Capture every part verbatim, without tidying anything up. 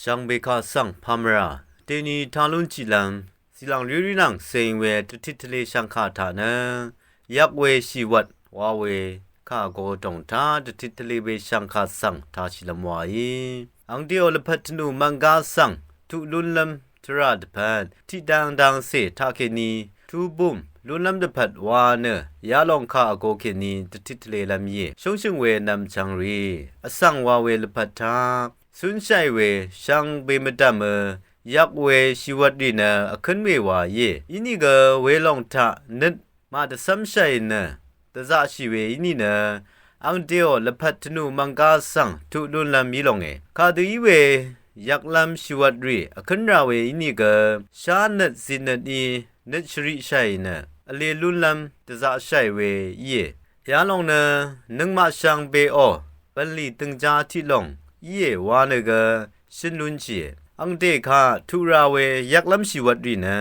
Shvngbe kaq svng pamvrà deni talún tiqlv́m zìlàng rírínàng cèng we dvtit tvle shv̀ngkà taq nø yvk we shìwvt wa we kà vgo dòng taq dvtit tvle we shv̀ngkà svng tashìlv́m waí, angdeò lvpat tvnù mvnggá svng tuq lúnlv́m tvrà dvpvt tiqdang dangcè taqkèní tubùm lúnlv́m dvpvt wa nø yalòng kà vgo kèní dvtit tvlelv́m íe. Shóngshø̀ng we nv̀mchvng rì vsvng wa we lvpat taq cúnshàì we shvngbe mvdv̀mø yvk we shìwvt rì nø vkǿn we wa íe. Inìgø welòng taq nøt màdvcv́mshàì nø dvzaqshì we í nìnø angdeò lvpat tvnù mvnggá svng tuq lúnlv́m í longe. Kadø í we yvklv́m shìwvt rì vkǿn ra we í nìgø shánøt zìnøt í nøt shvriqshàì nø vle lúnlv́m dvzaqshàì we íe. Yalòng nø nøngmaq shvngbeò bv̀nlì døngjá tiqlòng íe wa nø gø shøn lúnshìe. Angde kaq tuq ra we yvklv́m shìwvt rì nø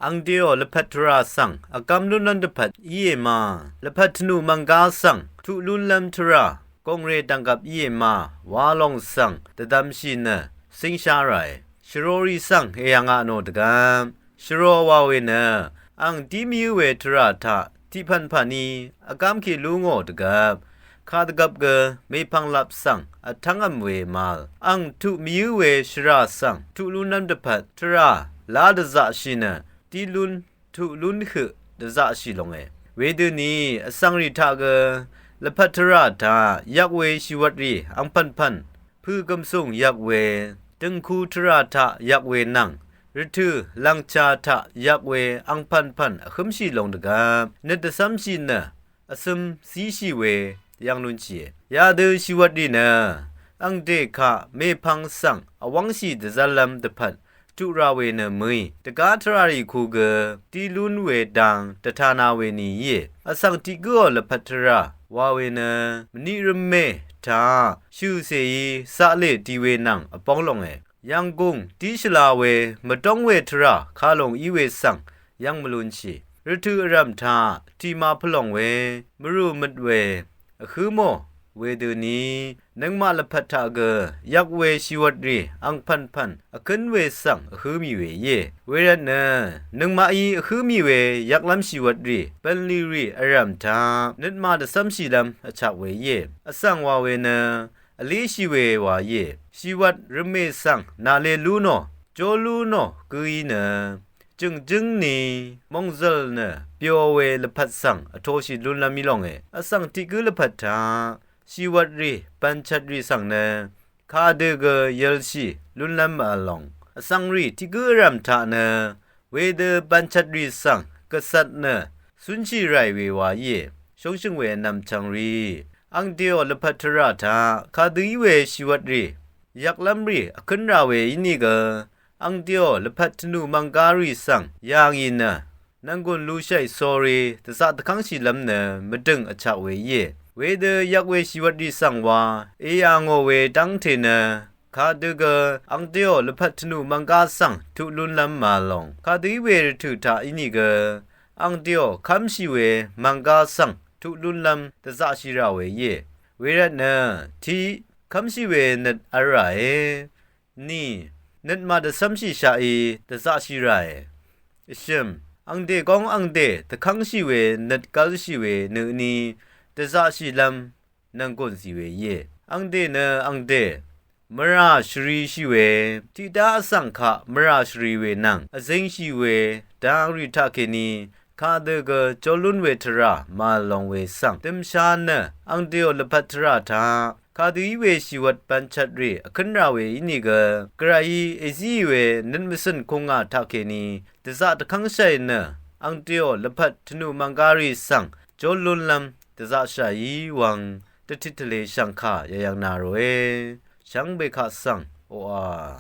angdeò lvpat tvrà svng vgv́m lúnlv́m dvpvt íe ma, lvpat tvnù mvnggá svng tuq lúnlv́m tvrà gòngre dv̀nggvp íe ma wa lòng svng dvdvmshì nø cíngshá ràe. Shvrorì svng èyv̀ngà nò dvgvp shvro wa we nø ang dí mvyǿ we tvrà taq tiqpv̀npv̀n í vgv́m kì lú ngò dvgvp kadvgvp gø mèpv̀nglap svng vtv́ngv̀m we màvl ang tuq mvyǿ we shvrà svng tuq lúnlv́m dvpvt tvrà lá dvzaqshì nø dí lún tuq lún høq dvzaqshì longe. Wedøni vsvng rì taq gø lvpat tvrà taq yvk we shìwvt rì angpv̀npv̀n pø̀gø̀msùng yvk we døngku tvrà taq yvk we nvng rvtø̀ lv̀ngcha taq yvk we angpv̀npv̀n vhǿmshì long dvgvp nøt dvcv́mshì nø vcøm zíshì we yv́ng lúnshìe. Yadø shìwvt rì nø angde kaq mèpvng svng vwv́ngshì dvzv́llv́m dvpvt tuq ra we nø mø̀í dvgá tvrà rì ku gø dí lún we dang dvtana we ni íe. Vsvng tiq gǿò lvpat tvrà wa we nø mvniq rvmè taq shø̀cèí zaqlè di we nvng vbóng longe. Yv̀nggùng dí shvla we mvdóng we tvrà kalòng í we svng yv́ng mvlunshì rvtø̀ vrv̀m taq tìma pvlòng we mvrù møt we vhǿ mò. Wedøni nøngmaq lvpat taq gø yvk we shìwvt rì angpv̀npv̀n vkǿn we svng vhǿ mì we íe. Wervtnø nøngmaqí vhǿ mì we yvklv́m shìwvt rì bv̀nlì rì vrv̀m taq nøt màdvcv́mshìlv́m vchak we íe. Vsvng wa we nø vléshì we wa íe. Shìwvt rvmè svng nàle lú nò jó lú nò gǿí nø jø̀ngjǿng ni mòngzø̀l nø byo we lvpat svng vtoshì lúnlv́m í longe. Vsvng tiq gǿ lvpat taq shìwvt rì bv̀nchvt rì svng nø kadø gø yvlshì lúnlv́m v̄l long. Vsvng rì tiq gǿ vrv̀m taq nø wedø bv̀nchvt rì svng gvcvt nø cúnshì ràì we wa íe. Shóngshø̀ng we vnv̀m chv̀ng rì angdeò lvpat tvrà taq kadø í we shìwvt rì yvklv́m rì vkǿn ra we í nìgø angdeò lvpat tvnù mv̀nggá rì svng yà ngì nø nv̀nggùn lushàì sórí dvzaq dvkv́ngshìlv́m nø mvdø̀ng vchak we íe. Wedø yvk we shìwvt rì svng wa èyà ngò we dv́ngte nø kadø gø angdeò lvpat tvnù mv̀nggá svng tuq lúnlv́m màvl long. Kadø í we rvtø̀ taq í nìgø angdeò kv́mshì we mv̀nggá svng tuq lúnlv́m dvzaqshì rà we íe. Wervtnø tiq kv́mshì we nøt v̄l ràe. Ni nøt màdvcv́mshìshaqí dvzaqshì ràe. Vshø̀m angde góng angde dvkv́ngshì we nøt gv́lshì we nø ni dvzaqshìlv́m nv̀nggùn zì we íe. Angde nø angde mvrà shvrishì we tiqdá vsvng kaq mvrà shvri we nvng vzingshì we dang rì taqkèní kadø gø jó lún we tvrà màvl long we svng dømsha nø angdeò lvpat tvrà taq kadø í we shìwvt bv̀nchvt rì vkǿn ra we í nìgø gvrayí èzíì we nøt mvcø̀n kung ngà taqkèní dvzaq dvkv́ngshàì nø angdeò lvpat tvnù mv̀nggá rì svng jó lúnlv́m dvzaqshàí wvng dvtit tvle shv̀ngkà yayv̄ng na ròe. Shvngbe kaq svng oqà